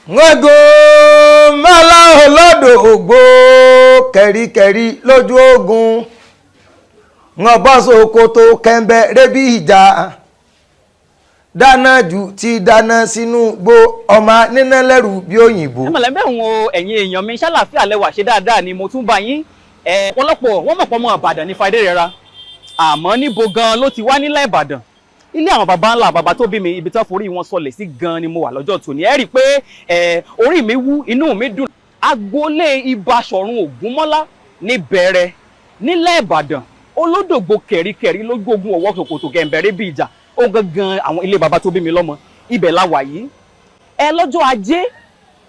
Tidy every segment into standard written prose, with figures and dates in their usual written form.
Wọ́n mọ́lá olódò ògbó kẹ̀ríkẹ̀rí lójú ogun, wọ́n bọ́ sókòtò kẹ́ńbẹ́ rẹ́bí ìjà dáná jù ti dáná sínú gbó ọmọ níná lẹ́rù bí òyìnbó. Ẹ mọ̀lẹ́ bẹ́ẹ̀ wọn, ẹ̀yin èèyàn mi, ṣàlàáfíà lẹ́wà? Ṣe dáadáa ni mo tún bá yín? Ọ̀pọ̀lọpọ̀ wọ́n mọ̀ pọ̀ mọ́ Ìbàdàn ní Fadérẹra, àmọ́ níbo gan ló ti wá nílẹ̀ Ìbàdàn? Ilé àwọn baba ńlá baba tó bí mi, ibi tí wọ́n forí wọn sọlẹ̀ sí gan ni mo wà lọ́jọ́ tòní. Ẹ rí i pé orí mi wú, inú mi dùn. Agboolé Ìbáṣọ̀run Ògúnmọ́lá ní Bẹ̀rẹ̀ nílẹ̀ Ìbàdàn, olódògbò kẹ̀ríkẹ̀rí lójú ogun, ọwọ́ ṣòkòtò kẹ̀ǹbẹ̀rẹ̀ bí ìjà, ó gangan àwọn ilé baba tó bí mi lọ́mọ, ibẹ̀ la wà yìí. Ẹ lọ́jọ́ Ajé,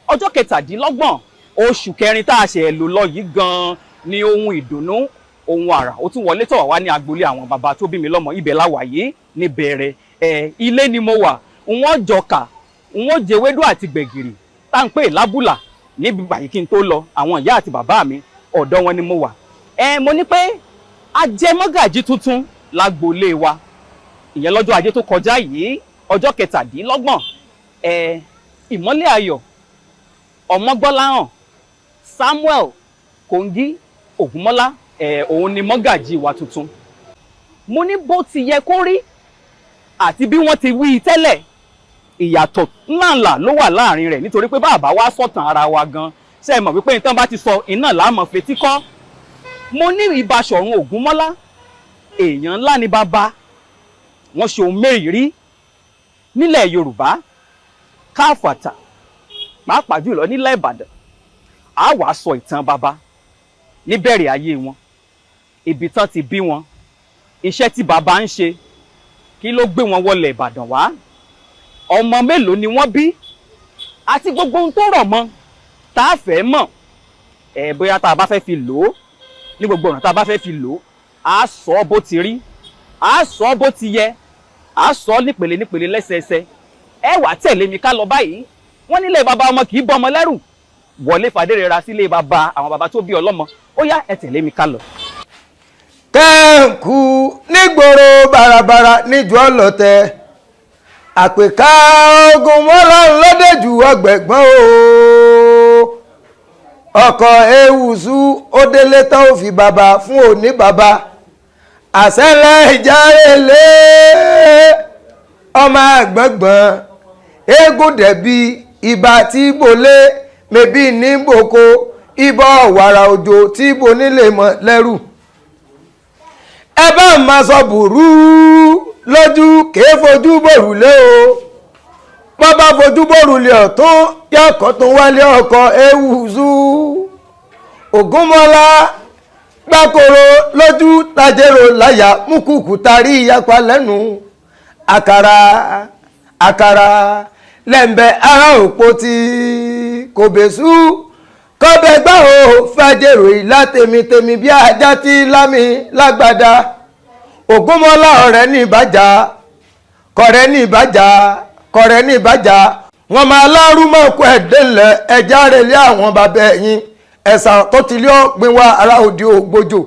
ọjọ́ 27 oṣù kẹrin tá a ṣe lò lọ yìí gan ni ohun ìdùnnú, ohun àrà ó tún wọlé tọ̀ wá ní agboolé àwọn baba tó bí mi lọ́mọ. Ibẹ̀ la wà yìí ní Bẹ̀rẹ̀. Ẹ ilé ni mo wà, wọ́n jọkà, wọ́n jẹwédú àti gbẹ̀gìrì tá ń pè lábùlà níbi báyìí. Kí n tó lọ, àwọn ìyá àti bàbá mi, ọ̀dọ̀ wọn ni mo wà. Ẹ mo ní pé ajẹmọ́gàjí tuntun lágboolé wa, ìyẹn lọ́jọ́ Ajé tó kọjá yìí, ọjọ́ 27. Ẹ Ìmọ́lẹ̀ Ayọ̀ Ọmọgbọ́láhàn Samuel Kòǹgí Ògúnmọ́lá, ẹ òun ni mọ́gàjí wa tuntun. Mo ní bó ti yẹ kó rí àti bí wọ́n ti wí tẹ́lẹ̀, ìyàtọ̀ ńláńlá ló wà láàrin rẹ̀, nítorí pé bàbá wa sọ̀tàn ara wa gan ṣe é mọ̀ wípé nǹkan bá ti sọ iná làá fetí kọ́. Mo ní Ìbáṣọ̀run Ògúnmọ́lá, èèyàn ńlá ni bàbá wọ́n ṣe ohun mẹ́rìírí nílẹ̀ Yorùbá káfàtà, pàápàá jùlọ nílẹ̀ Ìbàdàn. A wàá sọ ìtàn bàbá níbẹ̀rẹ̀ ayé wọn, ibi tán ti bí wọn, iṣẹ́ tí bàbá ń ṣe, kí ló gbé wọn wọlé Ìbàdàn wá, ọmọ mélòó ni wọ́n bí, àti gbogbo ohun tó rọ̀ mọ́ tá a fẹ́ mọ̀. Ẹ̀ bóyá tá a bá fẹ́ fi lò ó ní gbogbo ọ̀nà tá a bá fẹ́ fi lò ó, á sọ ọ́ bó ti rí, á sọ ọ́ bó ti yẹ, á sọ ọ́ nípele nípele, lẹ́sẹẹsẹ. Ẹ wàá tẹ̀lé mi ká lọ báyìí. Wọ́n nílé bàbá ọmọ kì í bọ́ ọmọ lẹ́rù. Wọlé Fàdérera sílé bàbá àwọn bàbá tó bí ọlọ́mọ. Ó yá, ẹ tẹ̀lé mi ká lọ. Kẹ́ǹkù nígboro bàràbàrà níjọ́ ọlọ́tẹ̀ àpèká ogun mọ́lá ńlọ́dẹ̀jù ọgbẹ̀gbọ́n o. Ọkọ̀ ewùsù ó délé tán, ó fi bàbá fún òní bàbá àṣẹlẹ̀ ìjárelé ọmọ àgbọ̀ngbọ̀n eégún dẹ̀bi ibà tí bolé mẹ́bí ní boko ibọ̀ wàrà òjò tí bo nílé mọ́ lẹ́rù. Ẹ bá máa sọ bùrú lójú kèé fojú bòrùlé o. Bọ́ bá fojú bòrùlé ọ̀tún, yọkọ̀ tó wálé ọkọ̀ ewùsù Ògúnmọ́lá gbàkóró lójú tajẹ́rò láyà múkùkù tarí ìyapa lẹ́nu àkàrà àkàrà lẹ́ǹbẹ̀ ara òpó tí kò bẹ̀sù kọ́bẹ̀ gbà ó fàjèrò ìlà tèmítèmí bí ajá tí lámì lágbàdá. Ògúnmọ́lá ọ̀rẹ́ ní ìbàjá kọ̀rẹ́ ní ìbàjá kọ̀rẹ́ ní ìbàjá. Wọ́n máa lárúmọ̀kọ ẹ̀dẹ́lẹ̀ ẹja rẹ̀ lé àwọn bàbá ẹ̀yìn ẹ̀sà tó ti lé ọ̀gbìn wa ará òde ògbójò.